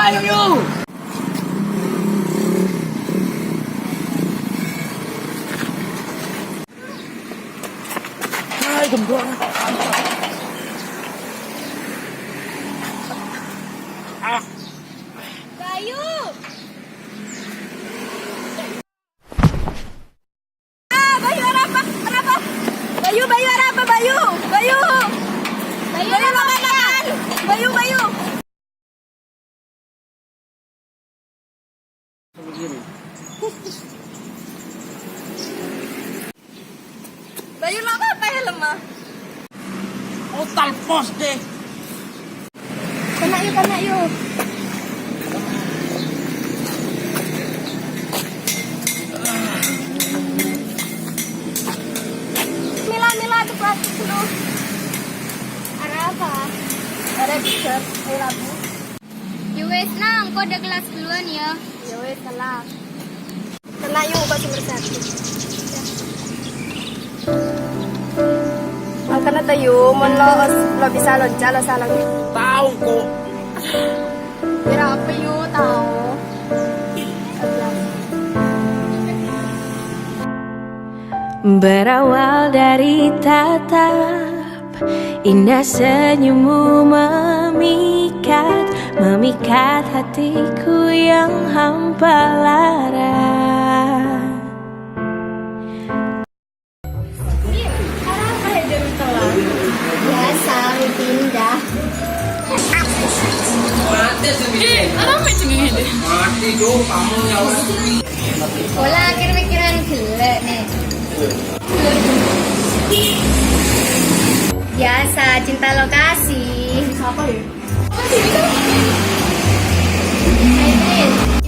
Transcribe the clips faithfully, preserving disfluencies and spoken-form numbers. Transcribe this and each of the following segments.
Ayo, yo. Hai, gembrong. Ah. Bayu. Ah, Bayu, arapa? Arapa? Bayu, Bayu, arapa, Bayu? Bayu. Bayu, Bayu, arapa, arapa? Bayu, Bayu. Bayu, la apa helm, ah? Oh, talpos deh. Kena yuk, kena yuk. Mila, Mila, tuh plastik dulu. Ada apa? Ada dessert, air labu. Ya wes, Nang, engko' dâ' kellas ghâlluwân, ya. Ya wes, kellas. Kena, yu, pas nomor satu. Mangkana ta, yu, mon lo, lo bisa lonca, lo salang. Tao, kok. Kira apa, yu, tao? Berawal dari tatap indah senyummu memikat, memikat hatiku yang hampa lara. Biasa, pindah. Mati sendiri. Eh, arapa jenenge? Mati, Cuk, kamu nyawa. Pola akhir-mikirân ghellâ', Nèk. Biasa, cinta lokasi. Siapa ya?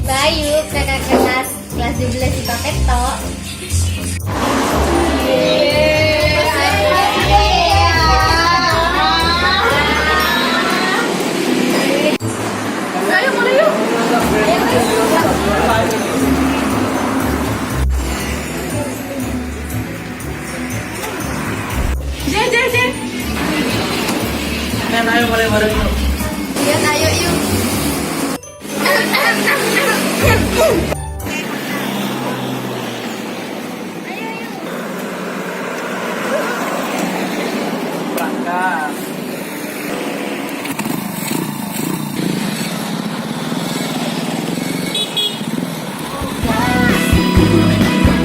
Bayu, kakak kelas, kelas dua belas di Papet tok. Ayo, mulai yuk. Jeng, jeng, jeng. Men, ayo mulai bareng yuk. Iya, ayo yuk. Berangkat.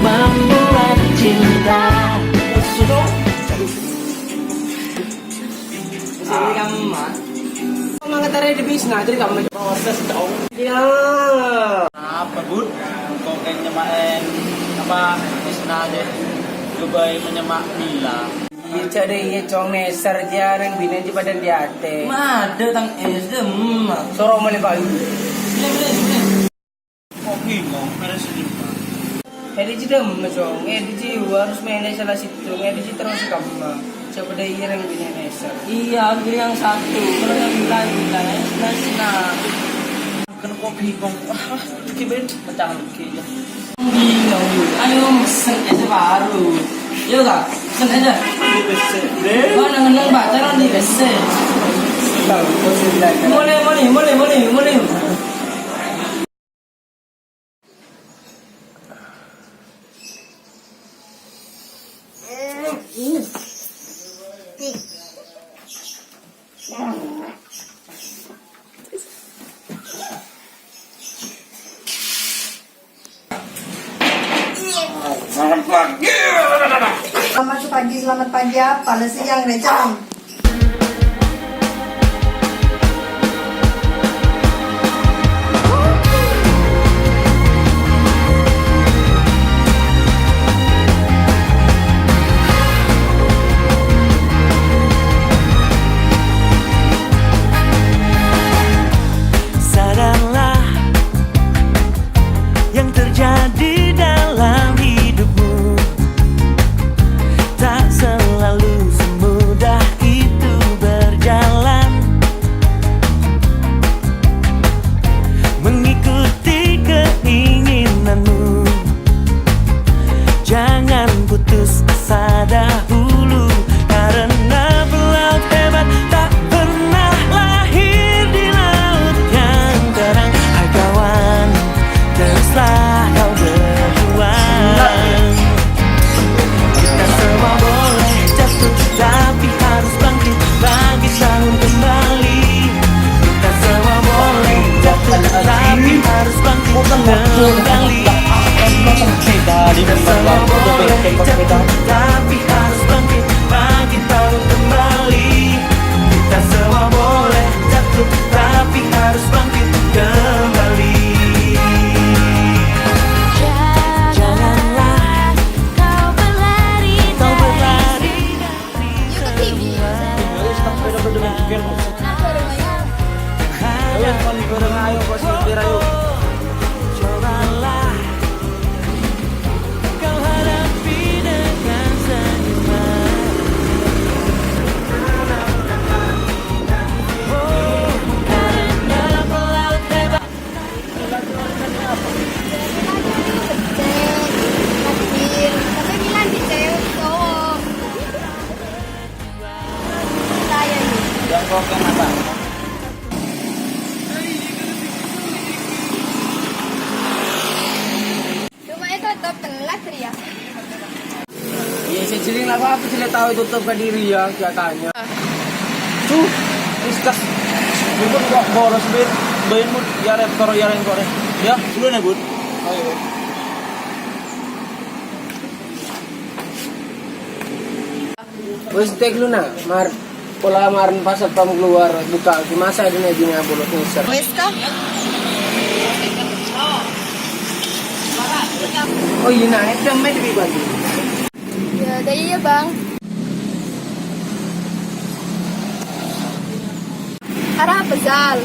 Membuat cinta. Sini kamu, Mak. Mangatare di bisna, jadi kamu proses, Cong. Ya. Apa, Bud? Kok kayak nyemain apa? Bisna aja. Coba menyemak Mila. Iya, cak deh, iya, Cong, neser, jarang bina aja pada di ate. Ma, ada tang es dem. Soro mulai bayu. Iya, iya, iya. Kopi, Bang, beres ini, Bang. Edi ji dem, Cong. Edi ji harus mènè salah sèttong. Edi ji terros kamma. Coba dâ' iyâ rèng binè' nèser. Iya, ambil yang satu. Kalau yang lain, lain, lain, nah. Kan kopi, Bang. Wah, wah, gimana? Pecah lagi, ya. Bingung, ayo mesen aja baru. Iya, Kak? Mesen aja. Mesen, deh. Wah, nang-nang pacaran di W C. Tahu, mesen aja. Mulai, mulai, mulai, mulai, mulai. Selamat pagi. Selamat pagi, selamat pagi apa? Lah, siang, Rejang. Sadarlah yang terjadi dalam hidupmu tak selalu semudah Kembali, kita semua boleh jatuh, tapi harus bangkit, bangkit bangun kembali. Kita semua boleh jatuh, tapi harus bangkit kembali. Janganlah kau berlari dari. Yuk ke T V. Ayo, sepeda udah main jeger, Bos. Ayo, sepeda udah main jeger, ayo, Bos, main jeger, ayo. Cobalah kau hadapi dengan senyuman. Oh, karena pelaut hebat. Tapi Milan di cewek cowok. Saya nih. Yang kau kenapa? Cuma itu tetap telat, Ria. Iya, sejadi nggak apa-apa, sila tahu itu tetap ke diri ya, katanya. Tuh, diskus. Bun, kok boros, Bun? Bain, Bun. Ya, Ren, toro ya, Ren, kok, Ren. Ya, dulu nih, Bun. Oh, iya. Wis, tek lu, Nak. Mar, pola marèn pas satpam keluar, buka, masa dina dina bolos ngeser. Wis, kah? Oh, iya, Nak. Itu main di baju. Ya, udah iya, Bang. Arapa, Zal?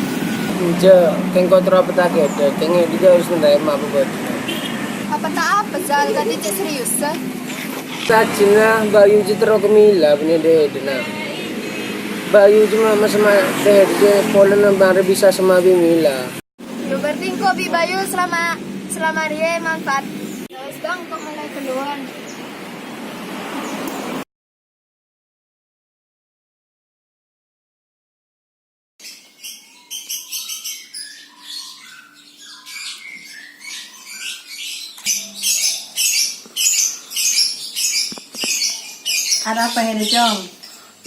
Enjâ', kèng kotro apa ta' kèdhâ, kèng è dhika harus narèma apa bâdâna. Apa ta' apa, Zal? Tadi cè' serius, eh? Sajjhâna, Bayu jâ' terro ka Mila, bânnè dhâ-, dhâddhina. Bayu coma ma-, sema dhâ-, dhâ-, polana marè bisa sema bi' Mila. Yo, berarti engko' bi' Bayu selama, selama rèya manfaat. Terus, Bang, engko' mulai keluar. Arapa, Heri, Cong?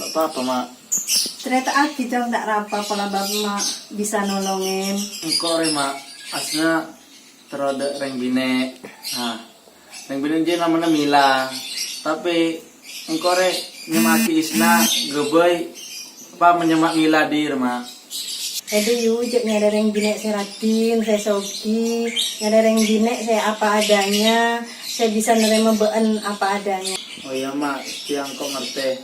Ta' apa-apa, Ma'. Carèta'aghi, Cong, ta' arapa pola Bapa' Ma' bisa nolongè. Engko' rè, Ma'. Asna terro dâ' rèng binè'. Nah. Rèng binè' jiyâ namana Mila. Tapè engko' rè nyemma'aghi Isna ghâbây apa nyemma' Mila dhir, Ma'. Èdhâ, Yu, jhâ' nyarè rèng binè' sè rajin, sè sogi, nyarè rèng binè' sè apa adanya, sè bisa narèma bâ'ân apa adanya. Oh iyâ, Ma', satèya engko' ngartè.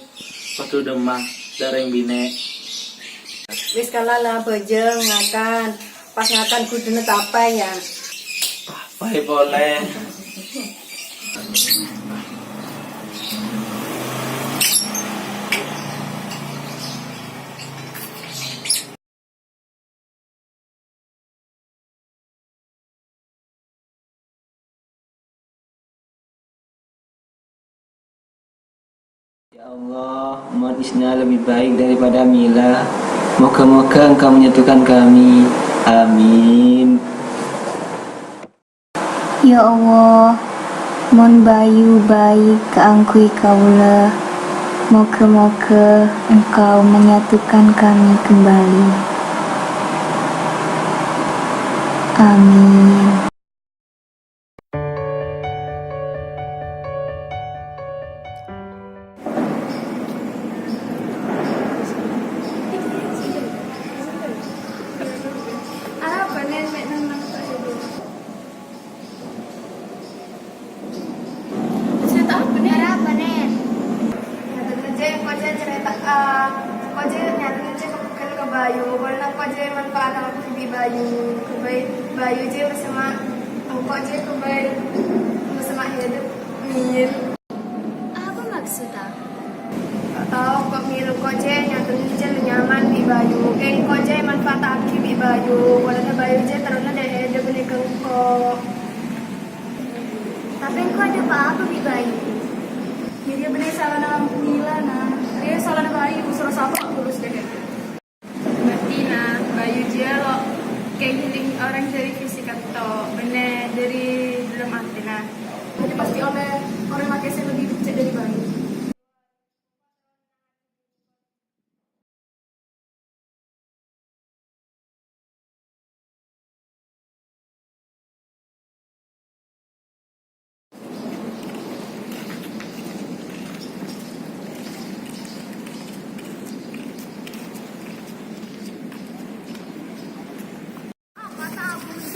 Kodhu dhâmma dâ' rèng binè'. Wis kala la, bhâjâng, ngakan. Pas ngakan kodhuna tapè, yâ. Tapè polè. Ya Allah, mon Isna lebih baik daripada Mila, moga-moga Engkau menyatukan kami. Amin. Ya Allah, mon Bayu baik kaangghuy kaulâ, moga-moga Engkau menyatukan kami kembali. Amin. Arapa, Nèn, mè' neng-neng ta' èdhing? Carèta apa, Nèn? Arapa, Nèn? Nyatana, Cè', engko' Cè' carèta, ah, engko' Cè' nyatana, Cè' kabhughân ka Bayu, polana engko' Cè' manfaat bi' Bayu, ghâbây Bayu, Cè', masemma', engko' Cè' ghâbây masemma' hèdâ, Mil. Apa maksudda? Ta' tao, engko' Mil, engko' Cè' nyatana, Cè' nyaman bi' Bayu, engko' Cè' manfaataghi bi' Bayu, polana Bayu, Cè', terrona dâ' hèdâ bânnè ka engko'. Tapè engko' adâ' pa-apa bi' Bayu. Iyâ, rèya bânnè salana Mila, Nèn. Rèya salana Bayu, soro sapa terros dhâ'. Berarti, Nèn, Bayu jiyâ lo' kèngèng orèng dâri fisik ka'dinto, bânnè dâri dâlem atèna. Berarti pasti ollè orèng lakè' sè lebbi beccè' dâri Bayu.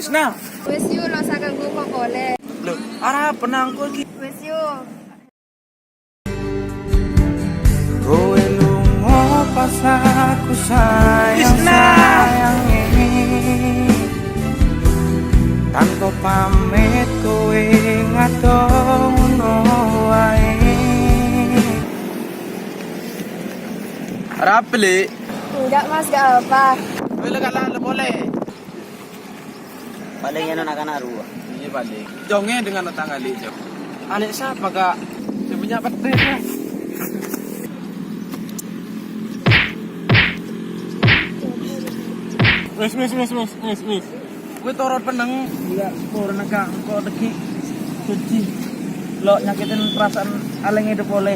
Isna. Wis, yu, lo' osa ganggu engko' polè. Lho, arapa nangko iki? Wis, yu. Kowe lunga pas aku sayang-sayange. Tanpa pamit kowe ngato ngono wae. Arapa, Li? Enggak, Mas, enggak apa. Kowe la kala polè. Palèng eno na'-kana' rowa. Iyâ, palèng. Jhungè dengan utang alè', Jhung. Alè' sapa, Kak? Sè bânnya' pettè, Kak. Wis, wis, wis, wis, wis, wis. Kowe torot penneng. Iyâ, purna, Kak. Engko' teggi'. Suci. Lo' nyakitin perasaan alèng edhâp polè.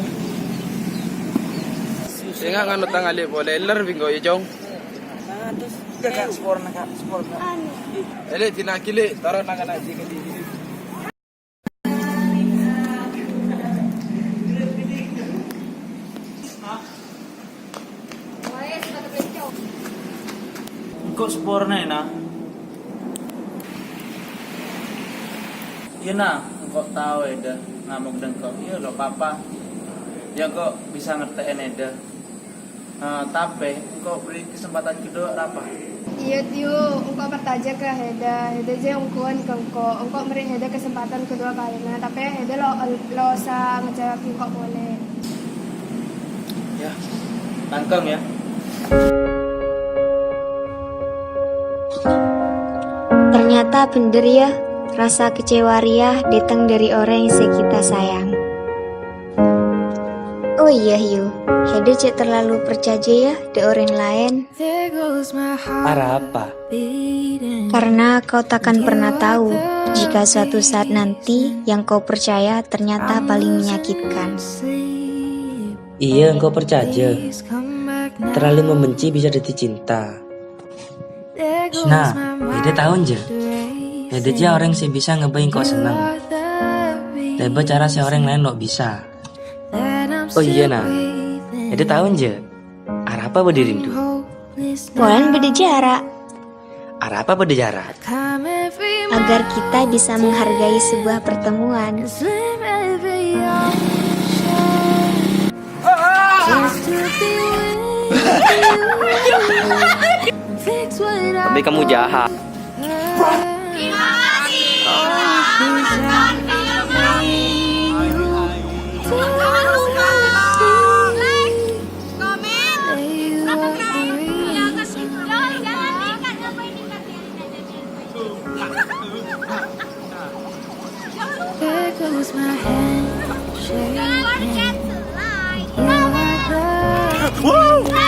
Sènga' ngan utang alè' polè, èller bi' engko', yâ, Jhung. Nah, terus. Enggak, Kak, sepurna, Kak, sepurna. Elè, dinaghi, Lè, toro' nang-kana' jhi-, kadhi-, kadhi. Engko' sepurna, Na. Iyâ, Na, engko' tao edhâ ngamok dâ' engko'. Iyâ, lo' papa. Iyâ, engko' bisa ngertè'è edhâ. Eh, tapè, engko' bherri' kasempadhân kedua, arapa? Iyâ, Tio, engko' parcajâ ka Heda. Heda jâ' ongghuwân ka engko'. Engko' bherri' Heda kasempadhân kedua kalina, tapè Heda lo-, lo' osa ngejjhâgâ'âghi engko' polè. Yâ, tangkang, yâ. Ternyata bhender, yâ, rasa kecewa rèya dâteng dhâri orèng sè kita sayang. Oh iyâ, Yu, Heda jâ' terlalu parcajâ, yâ, dâ' orèng laèn. Arapa? Karena kau takkan pernah tahu jika suatu saat nanti yang kau percaya ternyata paling menyakitkan. Iyâ, engko' parcajâ. Terlalu membenci bisa dhâddhi cinta. Nah, Heda tao, jâ'. Heda jâ' orèng sè bisa ngabây engko' senneng. Lèbât cara sè orèng laèn lo' bisa. Oh iyâ, Na. Heda tao, jâ'. Arapa bâdâ rindu? Polana bâdâ jhârâ'. Arapa bâdâ jhârâ'? Agar kita bisa menghargai sebuah pertemuan. Tapi kamu jahat. There goes my hand shaking. You are the